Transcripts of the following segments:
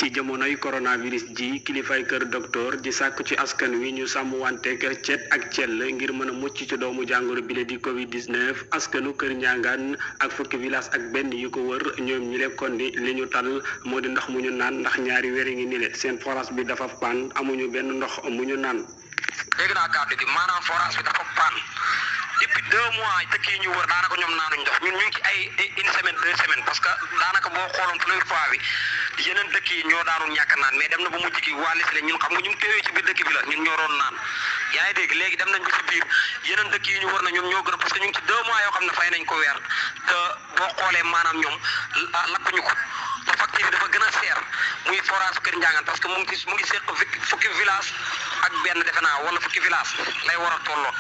ci jamonoy coronavirus ji kilifay kër docteur di sàkku ci askan wi ñu sàmm wanteeg cet ak cell ngir mën a mucc ci doomu jàngoro bile di covid 19 askanu kër Ñangaan ak fukki village ak benn yu ko wër ñoom ñi lekkoon di li ñu tal moo di ndox mu ñu naan ndax ñaari weer ngi ni le seen forage bi dafa paan amuñu benn ndox mu ñu naan. dégg naa kàddu gi maanaam forage bi dafa paan depuis 2 mois dëkk yi ñu wër daanaka ñoom naanuñ ndox ñun ñu ngi ci ay une semaine 2 semaines parce que daanaka boo xooloon première fois bi yeneen dëkk yi ñoo daanul ñàkk naan mais dem na ba mujj gi wàllis la ñun xam nga ñu ngi teewee ci biir dëkk bi la ñun ñoo doon naan yaa ngi dégg léegi dem nañ ba ci biir yeneen dëkk yi ñu wër na ñoom ñoo gën a parce que ñu ngi ci 2 mois yoo xam ne fay nañ ko weer te boo xoolee maanaam ñoom lakkuñu ko te facture bi dafa gën a seer muy forage Kër Ñangaan parce que mu ngi seq fukki village ak benn defe naa wala fukki village lay war a tolloon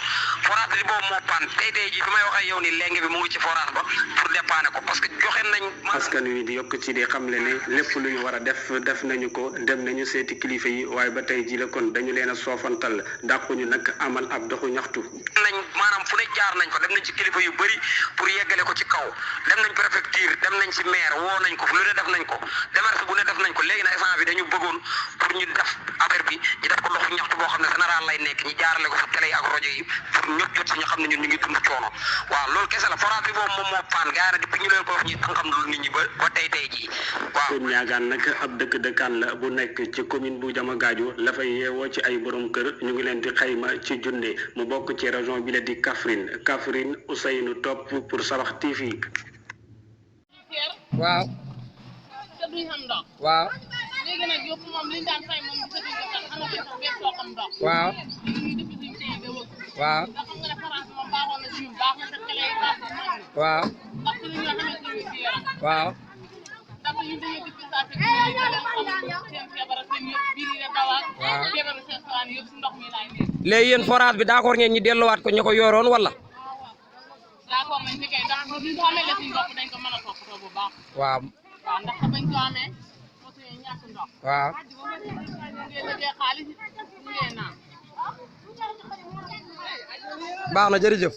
forage bi boobu moo paan tey ji fi may waxee yow ni léegi bi mu ngi ci forage ba pour dépanner ko parce que joxe nañ. askan wi di yokk ci di xamle ne lépp lu ñu war a def nañu ko dem nañu seeti kilifa yi waaye ba tey ji la kon dañu leen a soofantal dàquñu nag amal ab doxu ñaxtu. nañ maanaam fu ne jaar nañ ko dem nañ ci kilifa yu bëri pour yeggale ko ci kaw dem nañ préfecture dem nañ ci maire woo nañ ko lu ne def nañ ko démarche bu ne def nañ ko léegi nag instant bi dañu bëggoon pour ñu def affaire bi ñu def ko doxu ñaxtu boo xam ne général lay nekk ñu jaarale ko fa télé yi ak rajo yi pour ñëpp jot si ñu xam ne ñun ñu ngi dund coono waaw loolu kese la forage bi boobu moom moo paan gaa yi depuis ñu leen ko wax ñuy tànkam lu nit ñi ba tey jii waaw. Kër Ñangaan nag ab dëkkaan la bu nekk ci commune bu Diamagadio la fay yeewoo ci ay borom kër ñu ngi leen di xayma ci junne mu bokk ci région bi la di Kaffrine Ousseynou Top pour Sabax TV. waaw. te duñ xam ndox. waaw. léegi nag yëpp moom liñ daan fay moom bu fekkee ne xam nga sax benn soo xam ndox. waaw. léegi ñuy def suñu téye ba wëgg. waaw. ndax xam nga ne France moom baaxoon na si ñun baax na te xale yi baax na moom. waaw. ndax li ñoo xamante ne ci yaram. waaw. ndax ñun dañoo gis saa si biir yi leen xamul seen feebar ak seen yëpp biir yi la dawaat. waaw feebaru seen sawaan yëpp si ndox mi laay nekk. léegi yéen forage bi d'accord ngeen ñi delluwaat ko ñu ko yoroon wala. d'accord nañ ci kay ndax bu ñu ko amee la suñu bopp dañ ko mën a toppatoo bu baax. waaw. waaw ndax bañ ko amee mosu ñu ñàkk ndox. waaw. ngeen liggéey xaalis ngeen naan. baax na jërëjëf.